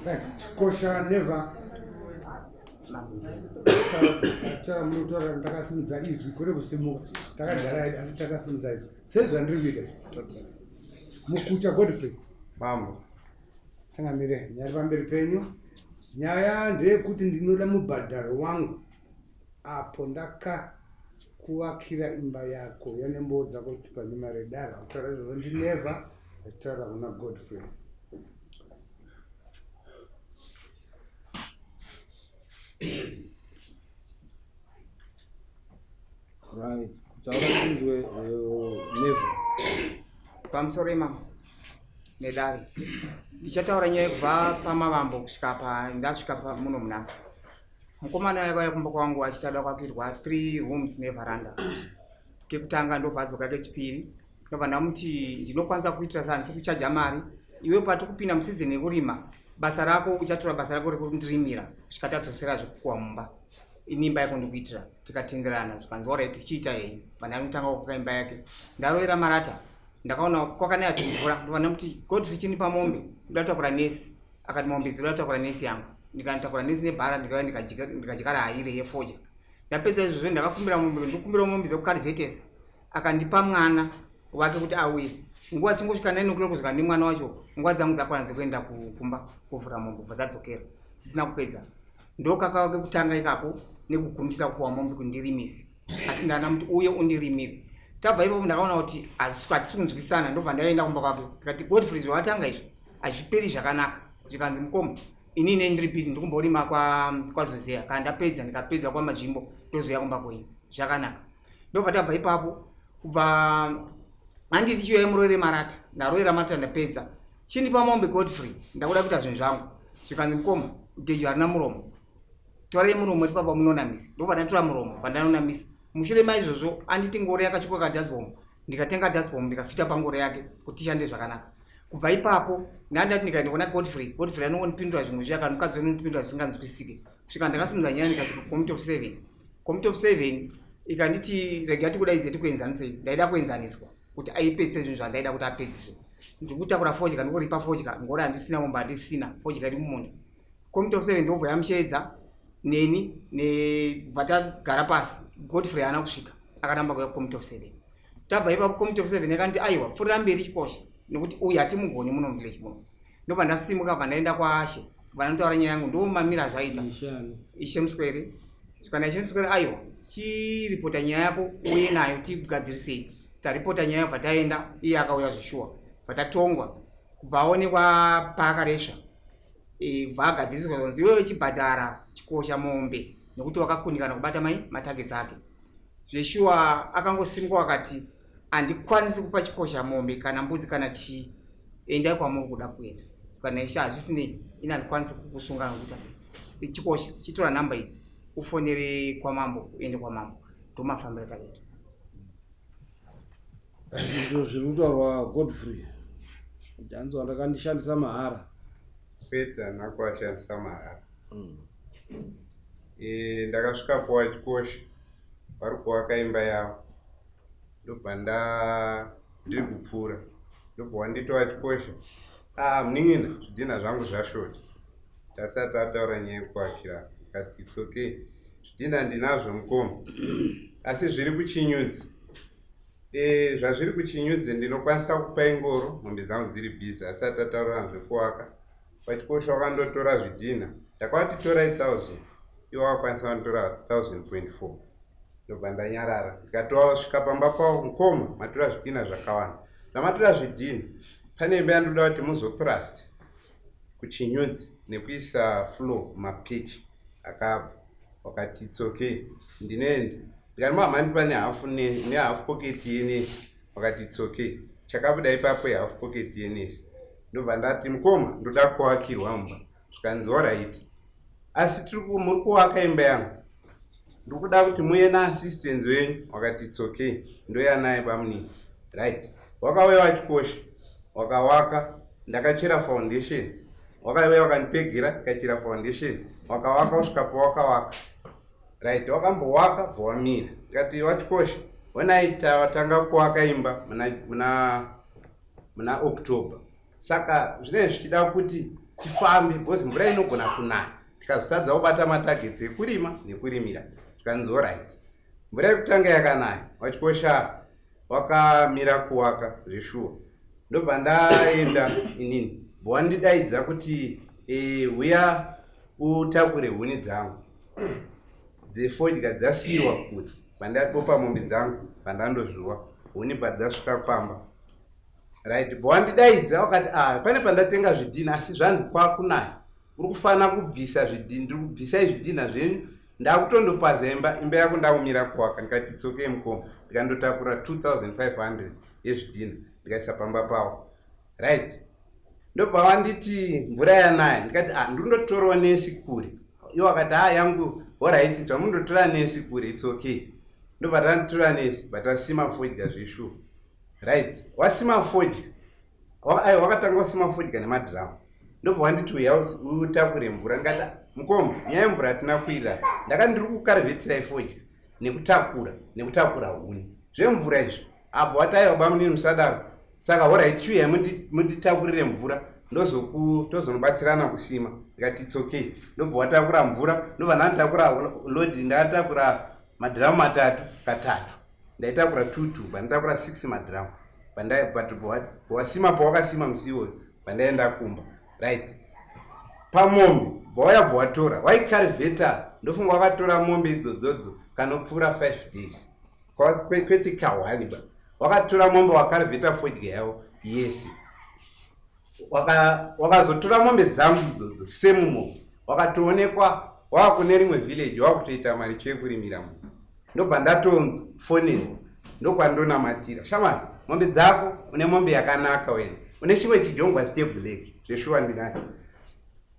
Right, Chikosha never taura munotaura ndakasimudza izwi kwete kusimuka takagara asi takasimudza izwi sezvandiri kuita mukucha Godfrey Mambo. Changamire, nyaya iri pamberi penyu. Nyaya ndeyekuti ndinoda mubhadharo wangu apo ndakakuvakira imba yako yanembowo dzako kuti pane mari yedare. Kutaura izvozvo ndineva achitaura kuna Godfrey. Right. Kutaura kunzwe never. Pamusoro imama nedare ndichataura nyaya kubva pamavambo kusvika pa ndasvika pa muno munasi mukomana yakauya kumba kwangu achitada kwakirwa three rooms nevaranda kekutanga ndobva adzoka kechipiri ndobva ndamuti ndinokwanisa kuitira sa handisi kuchaja mari iwe pati kupinda musizeni yekurima basa rako uchatora basa rako rekundirimira kusvika tadzosera zvekukuwa mumba ini imba yako ndikuitira tikatenderana zvikanzi orit chiita henyu vanhu anotanga kuka imba yake ndarovera marata ndakaona kwakanaya tumvura ndobva ndamuti godfrey chinipa mombe ndoda kutakura nesi akati mombe idzi ndoda kutakura nesi yangu ndikanotakura nesi nebhara ndikauya ndikadyara haire yefodya ndapedza izvozvo ndakakumbira mombe ndikumbira mombe dzekukarivhetesa akandipa mwana wake kuti auye nguva dzingosvika nine o'clock kusvika nemwana wacho nguva dzangu dzakwana dzekuenda kumba kuvhura mombe bva dzadzokera dzisina kupedza ndokakava kekutanga ikako nekugumisira kupuwa mombe kuti ndirimise asi ndana muti uye undirimire tabva ipapo ndakaona kuti hatisi kunzwisana ndobva ndaenda kumba kwake ndikati godfrey zvawatanga izvi hazviperi zvakanaka zvikanzi mukoma ini ne ndiri busy ndikumborima kwazozeya kana ndapedza ndikapedza kwamadzvimbo ndozouya kumba kwenyu zvakanaka ndobva tabva ipapo kubva handiti chiuyai muroere marata ndaroera marata ndapedza chindipa mombe godfrey ndakuda kuita zvinhu zvangu zvikanzi mukoma gejo harina muromo torai muromo ipapa munonamisa ndobva ndatora muromo vandanonamisa mushure maizvozvo anditi ngoro yakachikwa kadasbom ndikatenga dasbom ndikafita pangoro yake kuti tishande zvakanaka kubva ipapo ndandati ndikaenda kuna godfrey godfrey anongondipindura zvimwe zviya kana mukadzi anondipindura zvisinganzwisisike kusvika ndakasimudza nyaya ndikasvika committee of seven committee of seven ikanditi rega tikudaidze tikuenzanisei ndaida kuenzaniswa kuti aipedzise zvinhu zvandaida kuti apedzise ndikutakura fodya ndikuripa fodya ngori handisina mombe handisina fodya iri mumunda committee of seven ndobva yamusheedza neni nebva tagara pasi godfrey haana kusvika akaramba kuya committee of seven tabva ipapo committee of seven yakanditi aiwa pfurira mberi chikosha nekuti uyu hatimugoni muno muvillage muno ndobva ndasimuka bva ndaenda kwaashe vanotaura nyaya yangu ndomamira zvaita ishe muswere kana ishe muswere aiwa chiripota nyaya yako uye nayo tikugadzirisei taripota nyaya bva taenda iye akauya zvishuwa bva tatongwa kubva aonekwa paakaresva e, bva agadziriswa zvanzi iwewe chibhadhara chikosha mombe nekuti wakakunikana kubata mai matargets ake zveshuwa akangosimuka wakati handikwanisi kupa chikosha mombe kana mbudzi kana chii endai kwamuri kuda kuenda kana ishe hazvisinei ini handikwanisi kukusunga nokuita sei chikosha chitora nhamba idzi ufonere kwamambo uende kwamambo ndomafambiro takaita Ndizvo zviri kutaurwa Godfrey kuti hanzi wandakandishandisa mahara. Kwete handina kuashandisa mahara. E, ndakasvika kuwachikosha vari kuvaka imba yavo ndobva nda ndiri kupfuura ndobva wanditi wachikosha ah munin'ina zvidhinha zvangu zvashota tasati ataura nyaya yekuakira ndikati its okay zvidhinha ndinazvo mukoma asi zviri kuchinyudzi e, zvazviri kuchinyudzi ndinokwanisa kukupai ngoro mombe dzangu dziri busy asi atataurana zvekuwaka vachikosha wakandotora zvidhinha ndakavati torai 1000 ivo vakakwanisa vandotora 1000.4 ndobva ndanyarara ndikatosvika pamba pavo mukoma matora zvidhinha zvakawanda zvamatora zvidhinha pane imba yandoda kuti muzoplast kuchinyudzi nekuisa floor mapichi akabva wakati its okay ndinoenda ndikati mama mandipa nehafu nehafu pocket yenesi wakati its okay chakabuda ipapo ihafu pocket yenesi ndobva ndati mukoma ndoda kuakirwa mumba zvikanzi orit asi tiri muri kuwaka imba yangu ndikuda kuti muye naassistance wenyu wakati its okay ndoya naye bamunini right wakauya wachikosha wakawaka ndakachera foundation wakauya wakandipegera ndikachera foundation wakawaka kusvika pawakawaka right wakambowaka bva wamira ndikati wachikosha honai tanga kuwaka imba muna muna muna october saka zvinenge zvichida kuti tifambe because mvura inogona kunaya tikazotadza kubata matargets ekurima nekurimira. Zvikanzi alright. Mvura yekutanga yakanaya, wachikwesha wakamira kuwaka zveshuwa. Ndobva ndaenda inini, bwandidaidza kuti huya utakure huni dzangu dzefodya dzasiyiwa kure. Pandabopa mombe dzangu, pandandozvuwa huni padzasvika pamba, right, bwandidaidza wakati, ah, pane pandatenga zvidhina, asi zvanzi kwakunaya uri kufanira kubvisa zvidhina. Ndiri kubvisai zvidhina zvenyu, ndakutondopaza imba, imba yako ndakumira kuwaka. Ndikati tsokei mukoma, ndikandotakura 2500 yezvidhina, ndikaisa pamba pavo, right. Ndobva wanditi mvura yanaya, ndikati, ah, ndindotorawo nesi kure. Iwo akati, ah, yangu alright, zvamundotora nesi kure, it's okay. Ndobva tanditora nesi, batasima fodya zveshuwa, right. Wasima fodya, aiwa, wakatanga wasima fodya nemadhiramu. Ndobva wanditi uya utakure mvura. Ndikati, mukoma, nyaya yemvura hatina kuirira. Ndakati ndiri kukarivhetirai fodya nekutakura huni, zvemvura izvi. Abva wati, aiwa bamunini, musadaro. Saka alright, chiuyai munditakurire mvura, tozonobatsirana kusima. Ndikati it's okay. Ndobva watakura mvura, ndobva ndanditakura load. Ndakatakura madhiramu matatu katatu, ndaitakura two two, pandatakura six madhiramu, but wasima pawakasima musi iwoyo pandaenda kumba, right. Pamombe bvauya bva watora, waikarivheta. Ndofunga wakatora mombe idzodzodzo kanopfuura 5 days, kwete kahwani ba. Wakatora mombe, wakarivheta fodya yavo yese. Wakazotora mombe dzangu idzodzo semumombe, wakatoonekwa wava kune rimwe village, wakutoita mari chekurimira munhu. Ndobva ndatofonerwa, ndokwandonamatira, shamwari, mombe dzako, une mombe yakanaka wena, une chimwe chijongwa cheblack zveshuwa ndinacho,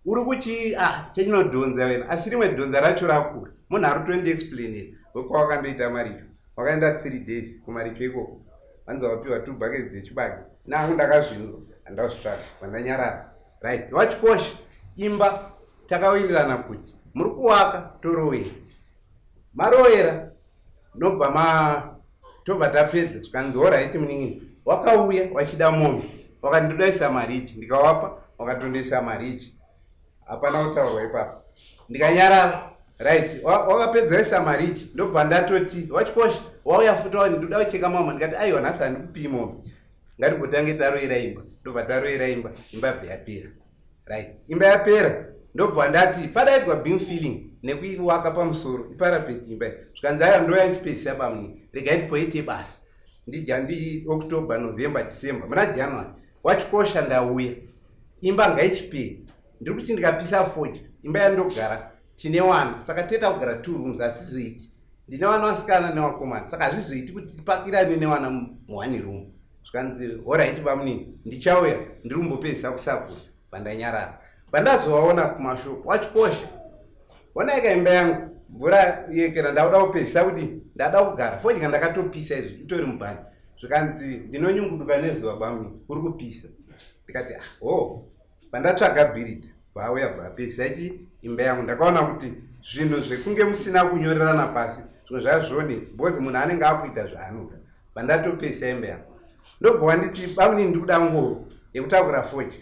uri kuchi, ah, chinodhonza wena, asi rimwe dhonza racho rakura. Munhu ari kutondiexplainira wekwawakandoita maricho. Wakaenda 3 days kumaricho ikoko, vanzi wapiwa two buckets dzechibage. Nangu ndakazvinzwa, handazvitsvaga, vandanyarara, right. Wachikosha imba, takawirirana kuti muri kuwaka, torowera, marowera, nobva ma tobva tapedza. Zvikanzi alright munin'ini. Wakauya wachida mombe, wakati ndodaisa marichi, ndikawapa, wakatondoisa marichi, hapana kutaurwa ipapo, ndikanyarara, right. Wakapedza waisa marichi, ndobva ndatoti wachikosha wauya futi, wani ndoda kucheka mama. Ndikati aiwa, nhasi handikupii mombe, ngatimbotange taroera imba. Ndobva taroera imba, imba bva yapera, right. Imba yapera, ndobva ndati padaitwa beam filling nekuiwaka pamusoro, iparapet imba. Zvikanzi aiwa, ndoya ndichipedzisa pamwe, regai tipoite basa. Ndija ndi October, November, December, muna January wachikosha ndauya, imba ngaichiperi. Ndiri kuti ndikapisa fodya, imba yandogara tine wana, saka toita kugara two rooms, hatizoiti. Ndine vana vasikana nevakomana, saka hazvizoiti kuti tipakirane nevana muone room. Zvikanzi alright bamunini, ndichauya, ndiri kumbopedzisa kusakura. Pandanyarara, pandazovaona kumashoko, wachikosha, onaika imba yangu mvura yekera, ndakuda kupedzisa kuti ndada kugara fodya, ndakatopisa izvi, itori mubhani. Zvikanzi ndinonyunguduka nezuva bamunini, kuri kupisa. Ndikati, ah, ho, pandatsvaga bhiridha, vauya bvapedzisa chi imba yangu. Ndakaona kuti zvinhu zvekunge musina kunyorerana pasi, zvimwe zvazvioneki, because munhu anenge akuita zvaanoda. Pandatopedzisa imba yangu, ndobva wanditi, bamunini, ndikuda ngoro yekutakura fodya.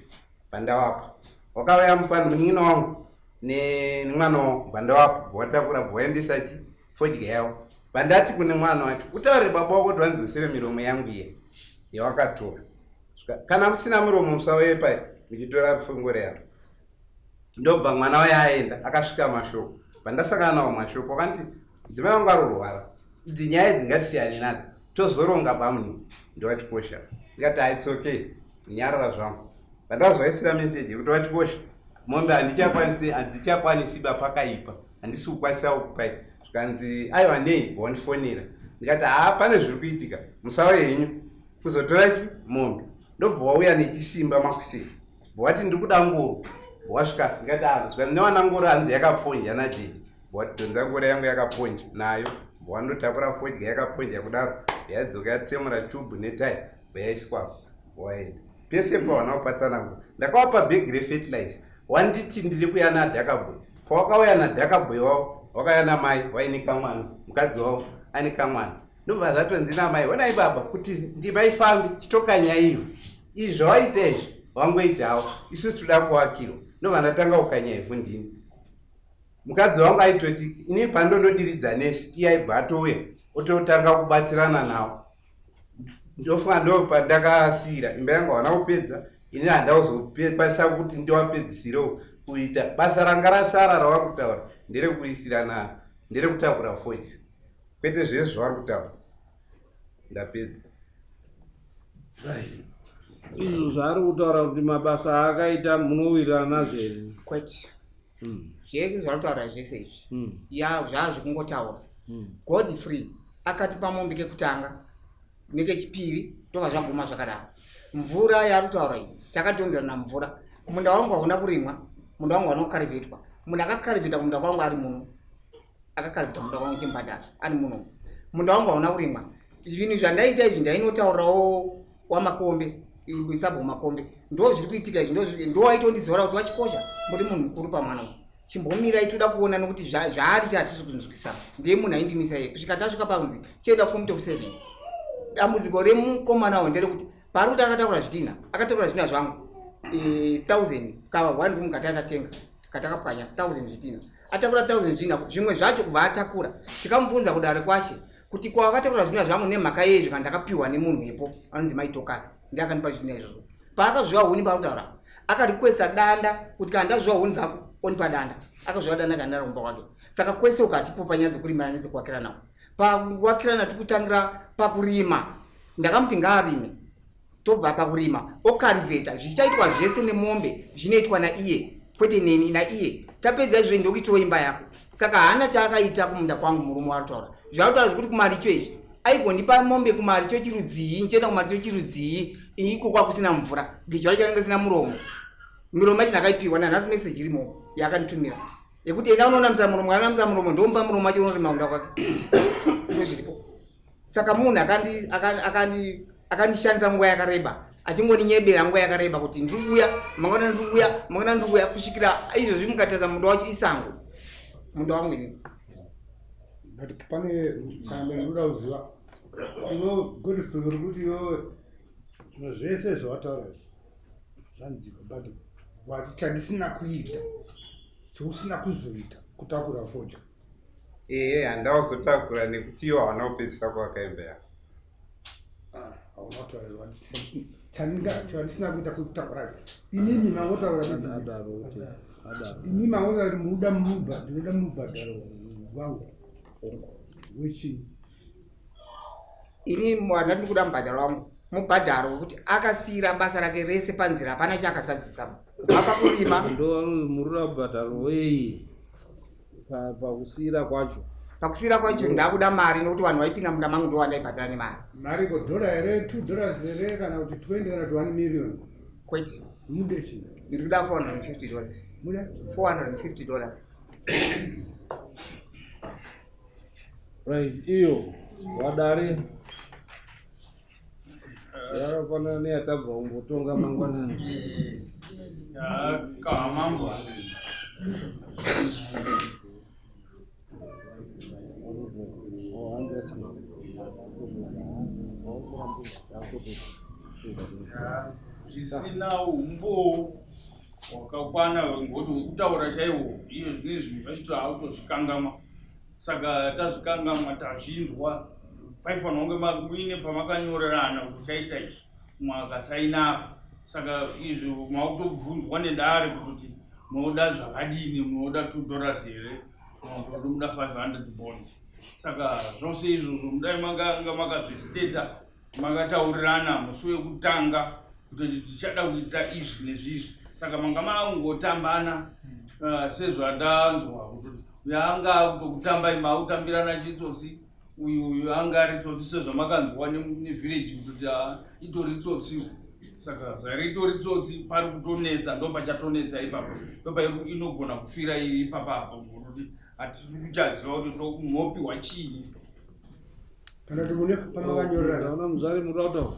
Pandawapa, wakauya mupano munin'ina wangu nemwana wangu, pandawapa, watakura, bvawaendesa chi fodya yavo. Pandati kune mwana wacho, utaure baba wako kuti wandidzosere miromo yangu iye yawakatora. Kana musina muromo, musauye pai muchitora fungoro yavo. Ndobva mwana waye aenda, akasvika mashoko. Pandasangana nawo mashoko, wakanditi mudzimai wangu arorwara, idzi nyaya idzi ngatisiyane nadzo, tozoronga bamunini. Ndowachikosha. Ndikati, ah, it's okay, nyarara zvangu. Pandazovaisira meseji yekuti wachikosha, mombe handichakwanisi, handichakwanisi ba, pakaipa, handisi kukwanisa kukupai. Zvikanzi aiwa, nei wandifonera? Ndikati, haa, pane zviri kuitika, musauye henyu kuzotora chi mombe. Ndobva wauya nechisimba makuseni, wati ndiri kuda ngoro. Wasvika, ndikati, ah, zvikanzi newana ngoro hanzi yakaponja nadhedi. Watidhonza ngoro yangu yakaponja nayo, wandotakura fodya yakaponja kudaro, yadzoka yatsemura chubhu netai, yaiswapo, waenda. Pese pawana kupatsanangura, ndakawapa bhegi refertilizer. Wanditi ndiri kuya nadhakaboy. Pawakauya nadhakaboy wavo, wakauya namai waine kamwana, mukadzi wavo ane kamwana. Ndobva zvatonzi namai, onai baba, kuti ndimaifambi chitokanya iyo, izvi zvawaita izvi wangoitawo, isusu toda kuwakirwa. Ndobva ndatanga kukanya ivhu ndini. Mukadzi wangu aitoti ini pandonodiridza nesi iye aibva atouya ototanga kubatsirana nawo. Ndofunga ndo pandakasiira imba yangu hawana kupedza ini handauzokwanisa kuti ndiwapedzisirewo kuita basa ranga rasara ravari kutaura nderekuisirana nderekutakura fodya kwete zvese zvavari kutaura ndapedza. Izvo zvaari kutaura kuti mabasa aakaita munowirirana nazvo here? Kwete. Zvese zvaari kutaura zvese izvi ya zvaa zvekungotaura. Godfrey akatipa mombe kekutanga nekechipiri ndobva zvaguma zvakadaro. Mvura yaari kutaura iyi takadhonzerana mvura. Munda wangu hauna kurimwa, munda wangu hauna kukarivhetwa. Munhu akakarivheta kumunda kwangu ari muno, akakarivheta munda kwangu chimbadara ari muno. Munda wangu hauna kurimwa. Zvinhu zvandaita izvi ndainotaurawo waMakombe, isabho Makombe, ndo zviri kuitika izvi, ndo waitondizora kuti wachikosha muri munhu mukuru pamwana uyu, chimbomirai toda kuona nokuti zvaari cha hatisi kunzwisisa. Ndiye munhu aindimisa iye kusvika tasvika pakunzi chienda committee of 7. Dambudziko remukomana uyu nderekuti paari kuti akatakura zvidhina, akatakura zvidhina zvangu 1000 kava one room katatatenga katakapwanya 1000 zvidhina, atakura 1000 zvidhina, zvimwe zvacho kubva atakura. Tikamubvunza kudare kwashe kuti ko akatakura zvidhina zvangu nemhaka yezvi kana ndakapiwa nemunhu ipo anonzi Maitokasi, ndiye akandipa zvidhina izvozvo. Paakazviwa huni paakutaura akarikwesa danda kuti kana ndazviwa huni dzako onipa danda, akazviwa danda kana ndaromba kwake. Saka kwese ukatipo panyaya dzekurimana nedzekuwakirana, pakuwakirana tikutangira pakurima. Ndakamuti ngaarime, tobva pakurima okarivheta, zvichaitwa zvese nemombe zvinoitwa naiye kwete neni, naiye. Tapedza izvo ndokuitirawo imba yako. Saka haana chaakaita kumunda kwangu murume warutaura zvautaura zvekuti kumaricho izvi aigondipa mombe kumaricho chirudzii, nichienda kumaricho chirudzii iko kwakusina mvura, gejo racho range risina muromo, miromo yacho ndakaipiwa nanhasi meseji irimo yakanditumira yekuti enda unonamisa muromo, anamisa muromo ndomupa muromo wacho unorima munda kwake, ndo zviripo. Saka munhu akandishandisa nguva yakareba achingoninyebera nguva yakareba kuti ndiri kuuya mangwana, ndiri kuuya mangwana, ndiri kuuya kusvikira izvozvi. Mukatarisa munda wacho isango, munda wangu inini. But pane kana ndinoda kuziva iwe Godfrey, uri kuti iwewe zvinhu zvese zvawataura izvi zvanzika, but wati chandisina kuita, chousina kuzoita kutakura fodya. Ehe, handauzotakura nekuti iwo hawana kupedzisa kuvaka imba yako. Hauna kutaura chandisina kuita kutakura. Inini mangotaura kuti Adaro kuti adaro. Ini mangotaura kuti munoda mubha, ndinoda mubhadharo wangu wechii? Ini handati kuda mubhadharo wangu, mubhadharo wekuti akasiyira basa rake rese panzira, hapana chaakasadzisa kubva pakurima. Ndo murura mubhadharo wei pakusiyira kwacho? Pakusiyira kwacho ndakuda mari nokuti vanhu vaipinda munda mangu ndo vandaibhadhara nemari. Mari ko dhora here, $2 here, kana kuti 20, kana kuti 1 million? Kwete. Mude chii? Ndiri kuda $450. Mude? $450. Right, iyo wadare yakafanana neyatabva kumbotonga mangwanani. Kamambo. Oh, hanzi. Zvisina umbowo hwakakwana ngoti wekutaura chaiwo iyo zvine zvinhu zvacho taakutozvikangamwa. Saka tazvikangamwa, tazvinzwa, paifanira kunge muine pamakanyorerana kuti chaita izvi, mumwe akasaina apa. Saka izvi makutobvunzwa nedare kuti munoda zvakadini, munoda $2 here kana kuti muda 500 bond? Saka zvose izvozvo mudai makanga makazvisteta, makataurirana musi wekutanga kuti ndichada kuita izvi nezvizvi. Saka manga mangotambana sezvandanzwa kuti uyu anga akutokutambai, maakutambirana chitsotsi, uyu uyu anga ari tsotsi, sezvamakanzwa nevhireji kuti itori tsotsi. Saka zvaritori tsotsi pari kutonetsa, ndo pachatonetsa ipapo, ndopa inogona kufira iri ipapapo, ngokuti hatisi kuchaziva kuti munopiwa chii. Kana kuti mune pamakanyorerana? Ndaona muzvari muda kutaura.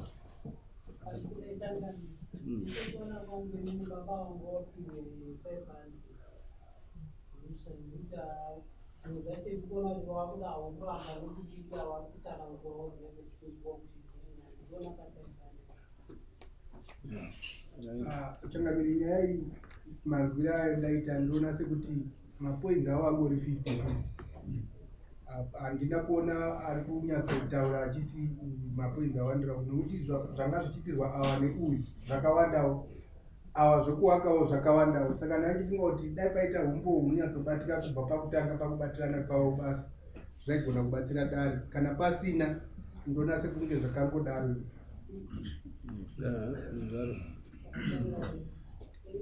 Kuona kwangu inini, baba vangu wapiwe 500 nekuti zvimwe zvacho ikuona kuti wakuda hauramba nekuti vari kutsanangurawo zvinenge zvichiitwa kuti ndinoona pa 500. Changamiri, nyaya iyi Manzwiro ayo ndaita ndoona sekuti mapoints avo angori 50 50. Handina kuona ari kunyatsotaura achiti mapoints awandira, nekuti zvanga zvichiitirwa ava neuyu zvakawandawo, ava zvokuwakawo zvakawandawo. Saka ndachifunga kuti dai paita umbowo hunonyatsobatika kubva pakutanga pakubatirana kwavo basa, zvaigona kubatsira dare. Kana pasina, ndoona sekunge zvakangodaro.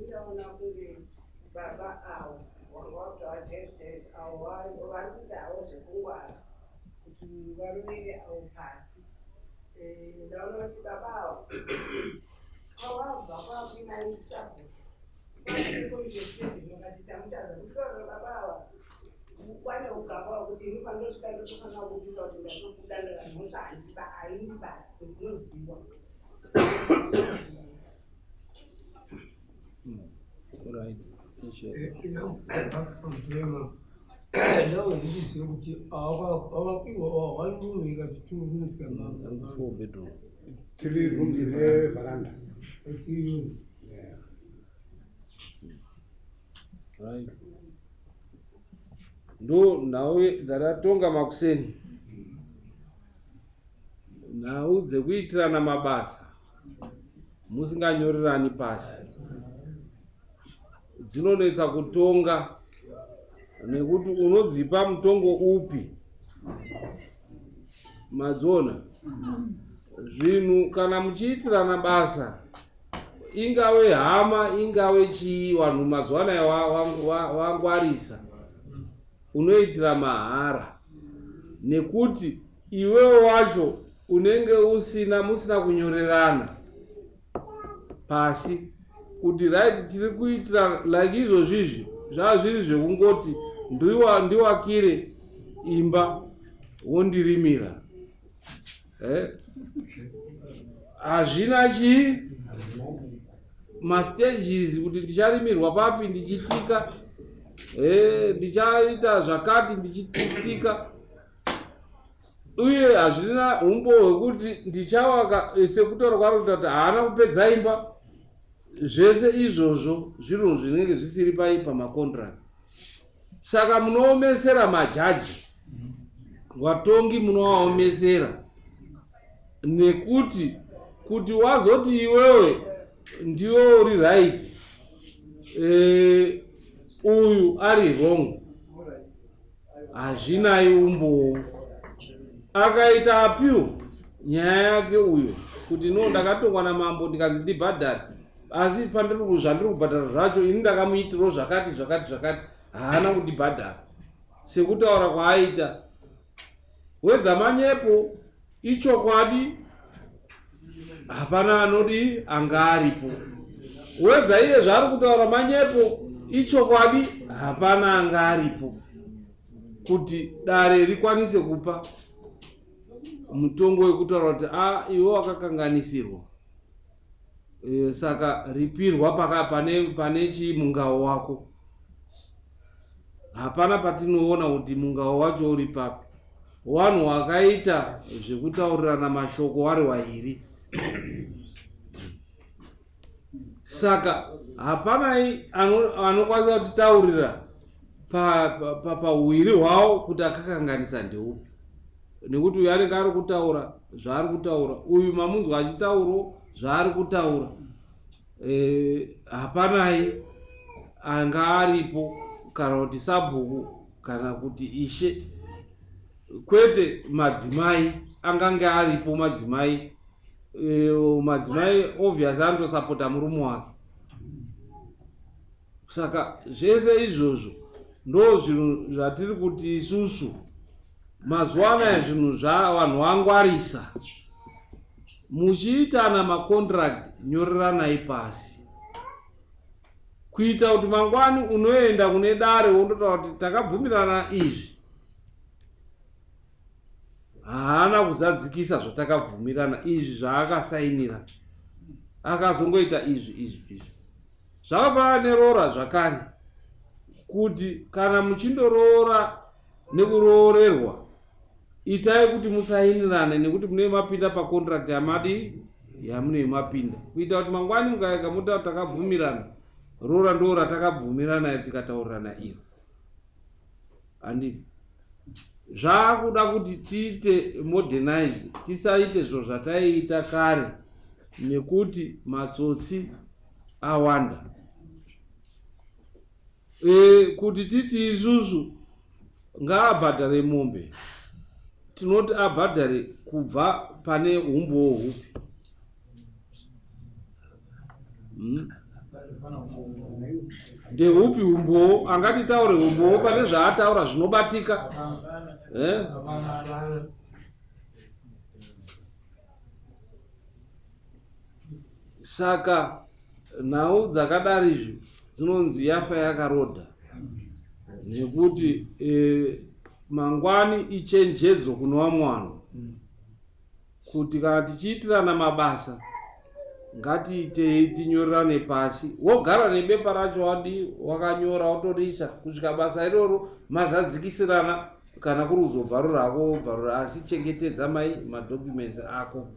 Ndaona kunge baba avo wanga wakutaura chaizvo avo vari kuita havo zvekungwara kuti varovere avo pasi. Ndaona kuti baba avo avo vabva kwakuinaisa vakati tamutadza kuti baba ava wane ugamba wekuti ini pandosvika ndotofanira kubika kuti ndatobuda mhosva haindibati, ndinoziva. Right. Ndau ndichiziva kuti one room ikati two rooms kana four bedroom. Three rooms neveranda. Three rooms. Yeah. Right, ndo nhau dzatatonga makuseni, nhau dzekuitirana mabasa musinganyorerani pasi dzinonetsa kutonga, nekuti unodzipa mutongo upi? Madziona zvinhu kana muchiitirana basa, ingave hama, ingave chii, vanhu mazuva anaya wangwarisa. Unoitira mahara nekuti iwewe wacho unenge usina, musina kunyorerana pasi kuti right, tiri kuitira like izvozvizvi. Zvava zviri zvekungoti ndiwakire imba wondirimira, eh? Hazvina chii mastages kuti ndicharimirwa papi, ndichitika ndichaita zvakati, ndichitika, uye hazvina umbo hwekuti ndichawaka sekutaura kwari kuita kuti haana kupedza imba. Zvese izvozvo zvinhu zvinenge zvisiri pai pamacontract. Saka munoomesera majaji, vatongi munovaomesera, nekuti kuti wazoti iwewe ndiwe uri right, uyu ari wrong, hazvinai umbowo. Akaita appeal nyaya yake uyo kuti no, ndakatongwa namambo ndikanzi ndibhadhare, asi pandiri zvandiri kubhadhara zvacho ini ndakamuitirawo zvakati zvakati zvakati, haana kundibhadhara sekutaura kwaaita. Wedza manyepo, ichokwadi, hapana anodi anga aripo. Wedza iye zvaari kutaura manyepo, ichokwadi, hapana anga aripo kuti dare rikwanise kupa mutongo wekutaura kuti a iwe wakakanganisirwa, saka ripirwa paka pane chii mungawo wako. Hapana patinoona kuti mungawo wacho uri papi. Wanhu wakaita zvekutaurirana mashoko wari wairi, saka hapana anokwanisa kutitaurira pauwiri hwavo kuti akakanganisa ndeupi, nekuti uyu anenge ari kutaura zvaari kutaura, uyu mamunzwa achitaurawo zvaari kutaura. Hapanai anga aripo, kana kuti sabhuku kana kuti ishe, kwete madzimai angange aripo. Madzimai obvious anotosapota murume wake. Saka zvese izvozvo ndo zvinhu zvatiri kuti isusu mazuva anaya zvinhu zvavanhu vangwarisa. Muchiitana macontract, nyoreranai pasi kuita kuti mangwani unoenda kune dare wondotaura kuti takabvumirana izvi, haana kuzadzikisa zvatakabvumirana izvi, zvaakasainira akazongoita izvi izvi izvi. Zvakafanana neroora zvakare, kuti kana muchindoroora nekuroorerwa, itai kuti musainirane, nekuti munenge mapinda pacontract yamadi yamunenge mapinda, kuita kuti mangwani mukaega mota takabvumirana. Roora ndoo ratakabvumirana tikataurirana iro. Handiti zvakuda kuti tiite modernize, tisaite zviro zvataiita kare nekuti matsotsi awanda. E, kuti titi isusu ngaabhadhare mombe, tinoti abhadhare kubva pane umbowo hupi? Ndehupi umbowo? Angatitaure umbowo pane zvaataura zvinobatika eh? Saka nhau dzakadari izvi dzinonzi yafa yakarodha nekuti e, mangwani ichenjedzo kune vamwe vanhu kuti kana tichiitirana mabasa ngatiitei tinyorerane pasi wogara nebepa racho wadii wakanyora wotoriisa kusvika basa iroro mazadzikisirana kana kuri kuzobvarura hako wobvarura asi chengetedza mai madocuments ako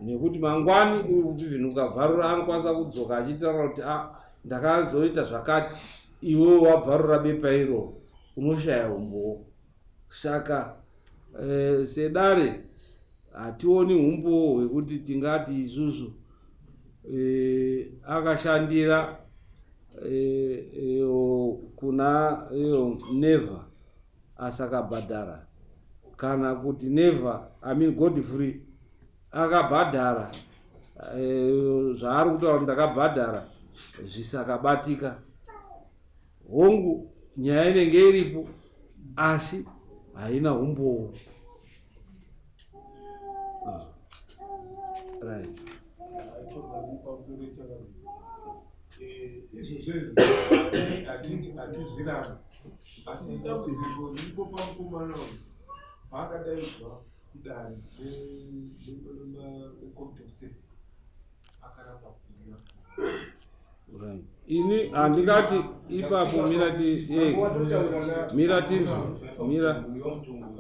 nekuti mangwani even ukabvarura anokwanisa kudzoka achitaura kuti ah, ndakazoita zvakati iwewe wabvarura bepa iro unoshaya umbowo Saka eh, sedare hationi humbowo hwekuti tingati isusu eh, akashandira eh, eh, kuna eh, Never asakabhadhara kana kuti Never I mean Godfrey akabhadhara eh, zvaari kutaura ndakabhadhara zvisakabatika. Hongu nyaya inenge iripo asi haina humbowo. Ah. Right. Izvozvo izvo hatizvirambi asi dambudziko riripo pamukomana uyu paakadaidzwa kudare necourt of seven akaramba kuuya. Right. Ini handingati ipapo mira ti eh, mira tinzwe mira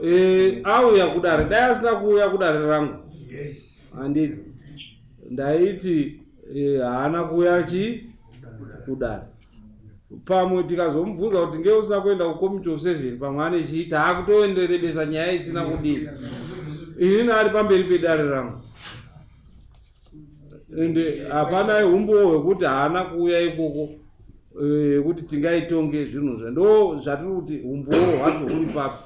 eh, auya kudare dai asina kuuya kudare rangu handiti ndaiti eh, haana kuuya chi kudare pamwe tikazomubvunza kuti nge usina kuenda kucommittee of seven pamwe ane chii taakutoenderebesa nyaya isina kudii inini ari pamberi pedare rangu ende hapana humbowo hwekuti haana kuuya ikoko yekuti eh, tingaitonge zvinhu zve ndo zvatiri kuti humbowo hwacho huri papi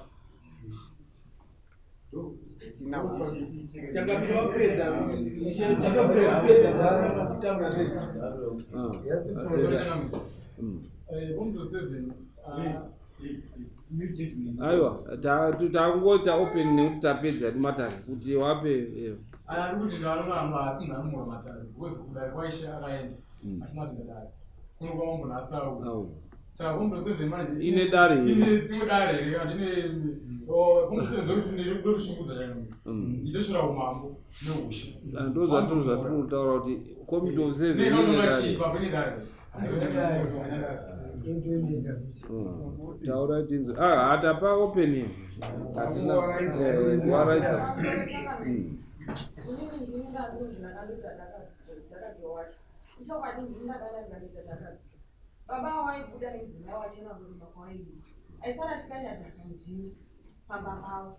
Aiwa takungoita open nekuti tapedza matare kuti wape eh. Ine dare ndozvatiri zvatiri kutaura kuti committee of seven Taura tinzwe. Ah, hatapa open. Hatina kuwaraidza. Baba waibuda nemudzimai wacho namudzimai kwaibuda aisara achikanya dhaka njini pamba pavo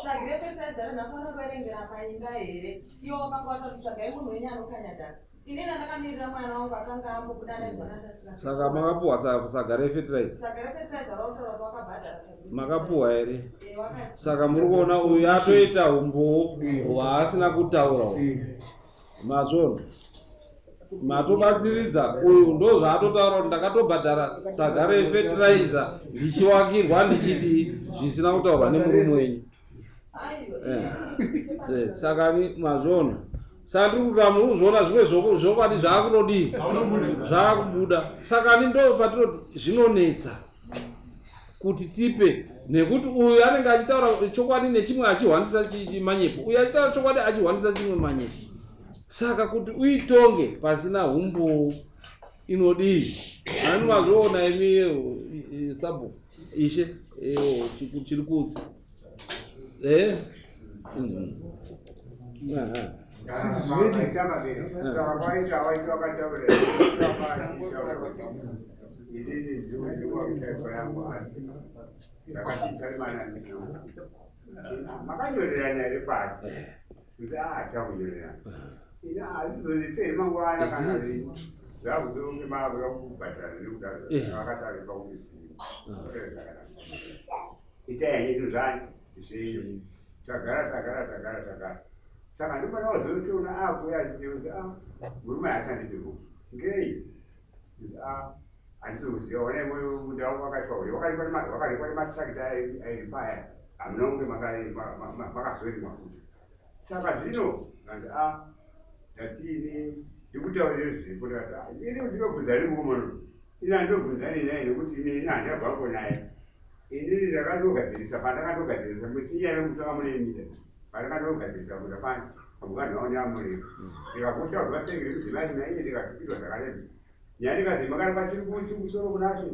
saka grefesaizara nhasi vanoverengera paimba here iwo wakanga watoti tsvagai munhu wenyu anokanya dhaka inini andakamirira mwana wangu akanga ambobuda saka makapuwa saga refetiraiza makapuwa here eh, saka muri kuona uyu atoita umbowo hwaasina kutaura mazvona matobatsiridza uyu ndo zvaatotaura kuti ndakatobhadhara saga refetiraiza ndichiwakirwa ndichidii zvisina kutaurwa nemurume wenyu eh, eh, saka mazvona saka ndiri kuti muri kuzviona zvimwe zvokwadi zvaakutodii zvaakubuda saka ni ndo patinoti zvinonetsa kuti tipe nekuti uyu anenge achitaura chokwadi nechimwe achihwandisa manyepo uyu achitaura chokwadi achihwandisa chimwe manyepo saka kuti uitonge pasina humbowo inodii ani mazviona imi sabhuku ishe chiri kutsi eh? Mm. Makanyorerana here pasi kuti achakunyorerana ini hazvizonetsei mangwana kana zvakuzonge makuda kubhadhara nekudaro vakataura kuti itai henyu zvani zvenyu tagara tagara tagara tagara saka ndopana wazotiona akuuya achiti a murume haachandidi ngei a handisi kuziva onai munda wangu wakaitwa uyo wakarikwa nematractor airi paya hamuna kunge makazorimwa futi saka zvino kanzi a ndatini ndikutaurire zvipo ndikati ini ndinobvunza nemukomana ini handinobvunzani naye nekuti ini handabvako naye inini ndakandogadzirisa pandakandogadzirisa musinyaya mutanga mune mita pandakandogadzirisa kuda pani pamukanhu wangu neamuriro ndikavhusha kuti vasengere mudzimai naiye ndikazipirwa zvakarema nyaya ndikazi makaramba chiri kumusoro kunashe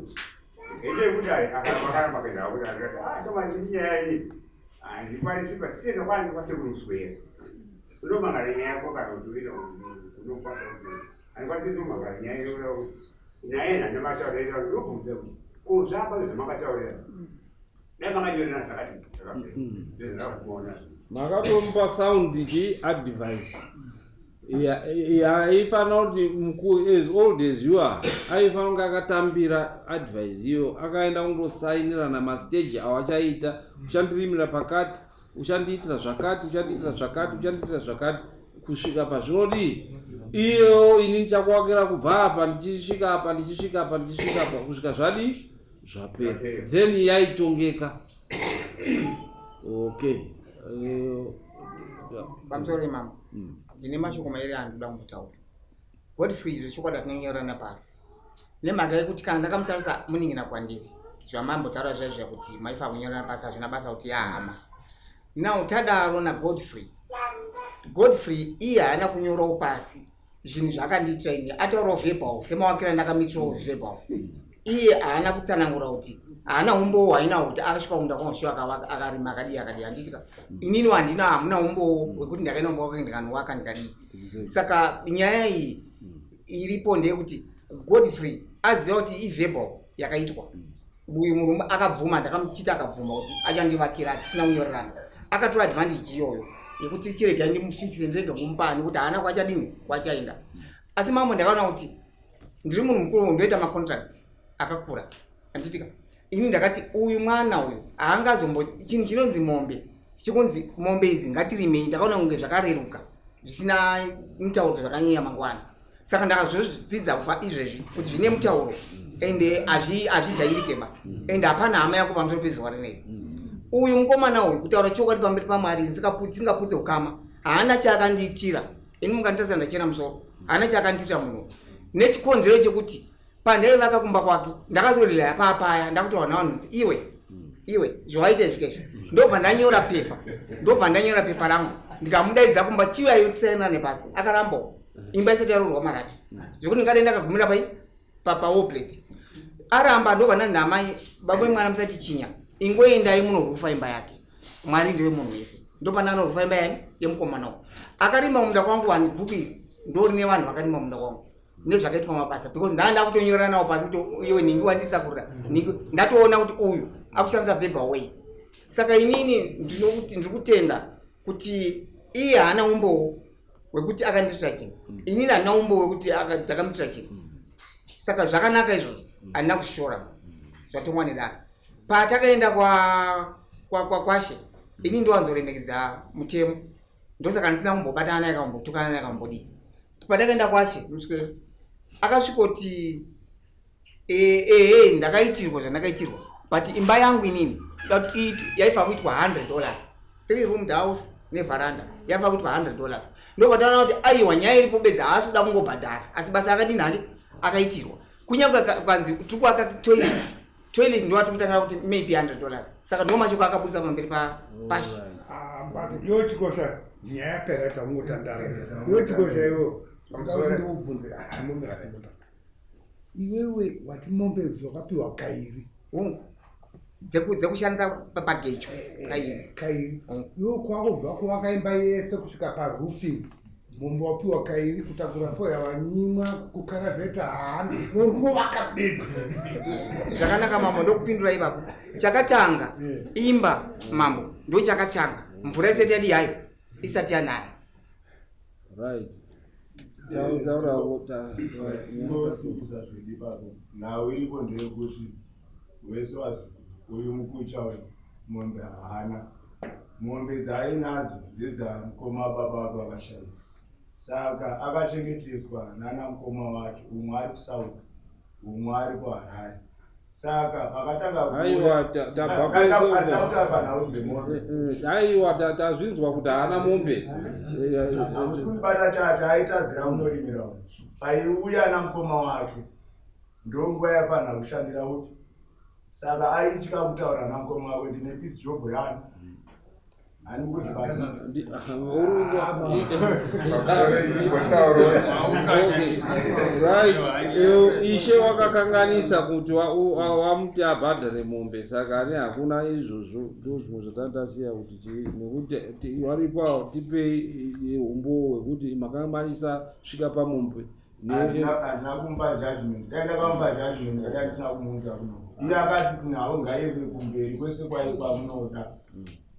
ende yekudai akaramba kuenda kudai ndikati ah shamwari ndini nyaya iyi handikwanisi pasitenda kwani kwasekuru muswera unomangara nyaya yako kana kuti uenda unokwanisa handikwanisi ndomangara nyaya iyoyo naye nandamataurira ndobvunza kuti ko zvapa zvamakataurira dai makanyorera zvakati zvakapera ndozvakakuona Makatomupa sound chi advice yaifanira kuti mukuru as old as you are aifanira kunge akatambira advice iyo akaenda kundosainirana mastage awachaita uchandirimira pakati uchandiitira zvakati uchandiitira zvakati uchandiitira zvakati kusvika pazvinodii iyo ini ndichakuwakira kubva apa ndichisvika apa ndichisvika apa ndichisvika apa kusvika zvadii zvapera then yaitongeka okay Pamusoro imama, ndine mashoko mairi andinoda kumbotaura. Godfrey zvechokwadi atinonyorana pasi nemhaka yekuti kana ndakamutarisa munin'ina kwandiri zvamambotaura zviya zviya kuti maifa kunyorana pasi hazvina basa kuti yahama. Now tadaro naGodfrey, Godfrey iye haana kunyorawo pasi zvinhu zvaakandiitira ini, ataurawo verbal semawakiro andakamuitirawo verbal. Iye haana kutsanangura kuti haana umbowo hainawo kuti akasvika kumunda kwangu akavaka akarima akadii akadii handiti ka inini handina hamuna umbowo wekuti ndakaenda kumba kwake ndikanovaka ndikadii. Saka nyaya iyi iripo ndeyekuti Godfrey aziva kuti iverbal yakaitwa uyu murume akabvuma ndakamuchita akabvuma kuti achandivakira tisina kunyorerana akatora advantage iyoyo yekuti chirega ndimufikise ndirege kumupa nekuti haana kwachadini kwachaenda asi mambo ndakaona kuti ndiri munhu mukuru ndoita macontracts akakura handitika ini ndakati uyu mwana uyu haangazombo chinhu chinonzi mombe chikunzi mombe idzi ngatirimei ndakaona kunge zvakareruka zvisina mutauro zvakanyanya mangwana saka ndakazozvidzidza kubva izvezvi kuti zvine mutauro ende hazvijairike ba ende hapana hama yako pamusoro pezuva rinei uyu mukomana uyu kutaura chokwadi pamberi pamwari singaputse ukama haana chaakandiitira ini mukanditarisa ndachena musoro haana chaakandiitira munhu nechikonzero chekuti pandaivaka kumba kwake ndakazorelaya paapaya ndakutaura navanhu nzi iwe iwe zvawaita izvi kaizvi ndobva ndanyora pepa ndobva ndanyora pepa rangu ndikamudaidza kumba chiuyayo tisainane pasi akarambawo imba isati yarorwa marati zvekuti ndingadai ndakagumira pai papawoplate aramba ndobva ndani namai baba wemwana musati chinya ingoendai munorufa imba yake mwari ndiwe munhu wese ndopana anorufa imba yani yemukomana uyu akarima munda kwangu vanhu bhuku iri ndorine vanhu vakarima munda kwangu nezvakaitwa mabasa because ndaa ndakutonyorera nawo pasi kuti iwe nhingi wandisakurira nhingi ndatoona kuti uyu akushandisa verbal way saka inini ndinokuti ndiri kutenda kuti iye haana umbowo wekuti akandiitira chinhu inini handina umbowo wekuti ndakamuitira chinhu saka zvakanaka izvozvo handina kushora zvatongwa nedare patakaenda kwashe ini ndowanzoremekedza mutemo ndosaka ndisina kumbobatana naye kambotukana naye kambodii patakaenda kwashe muswero akasvikoti ehe ndakaitirwa zvandakaitirwa but imba yangu inini kuti yaifanira kuitwa 100 dollars three roomed house nevaranda yaifanira kuitwa 100 dollars ndobva taona kuti aiwa nyaya iripo bedzi haasi kuda kungobhadhara asi basa akadini handi akaitirwa kunyange kanzi tiri kuaka toilet toilet ndo atiri kutanga kuti maybe 100 dollars saka ndo mashoko akabudisa pamberi pashi ah, but iwo chikosha nyaya yapera tangotandara iwo chikosha iwo ndobvunze iwewe wati mombe dzakapiwa kairi hongu dzekushandisa pagejo kairi kairi iwe kwako bva kuvaka imba yese kusvika paroofing. Mombe wapiwa kairi kutakura foya wanyimwa kukaravheta haana uri kungovaka bedzi. Zvakanaka mambo, ndokupindura ipapo. Chakatanga imba mambo, ndochakatanga mvura isati yadi yayo isati yanaya. Right. Tinosimbisa zvedu ipapo. Nhau iripo ndeyekuti wese wazi uyu mukucha uyu mombe haana. Mombe dzaainadzo ndedzamukoma baba wake vakashaika. Saka akachengeteswa nana mukoma wake, umwe ari kuSouth, umwe ari kuHarare. Saka pakatanga Aiwa, tabva kwese uko. kutaura panhau dzemombe. Aiwa, tazvinzwa kuti haana mombe. Hamusi kundibata chati aitadzira munorimira umu. Paiuya namukoma wake ndonguva yafanira kushandira upi. Saka aitya kutaura namukoma wake ndine piece job yani. Hani kuzvibata. Right. Ishe wakakanganisa kuti wamuti abhadhare mombe saka ane hakuna izvozvo ndo zvimwe zvatandasiya kuti nekuti waripo awo tipei umbowo hwekuti makanga maisa svika pamombe. Handina kumupa judgment. Dai ndakamupa judgment ndakanga ndisina kumuunza kuno. Iye akati nhau ngaive kumberi kwese kwai kwamunoda.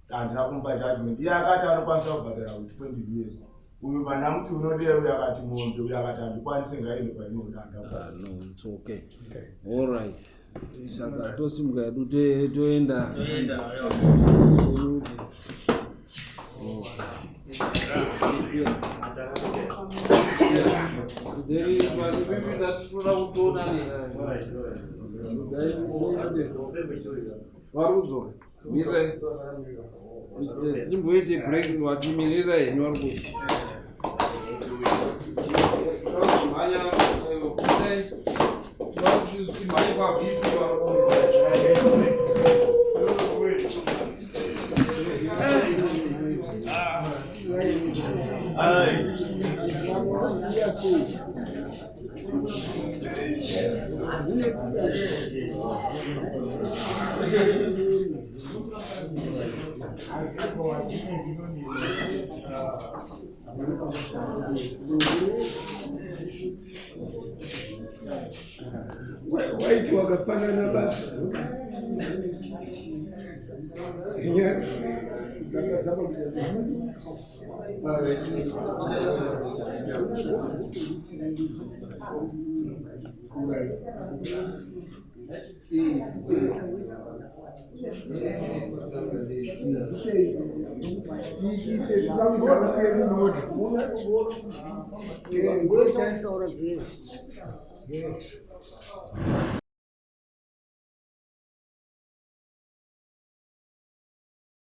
Handina kumupa judgment. Iye akati anokwanisa kubhadhara with 20 years. Uyu vandamuti unodei uyu akati mombe uyu akati handikwanise ngaive kwainoda. Ah, no, it's okay. All right. Saka tosimuka hedu toenda. Toenda, aiwa. Varikudzoka mirai timboite break vatimirira henyu vari kumhanya timhanye kwavhipi. Waiti wakapanana basa nyaya dzanga dzakabuda.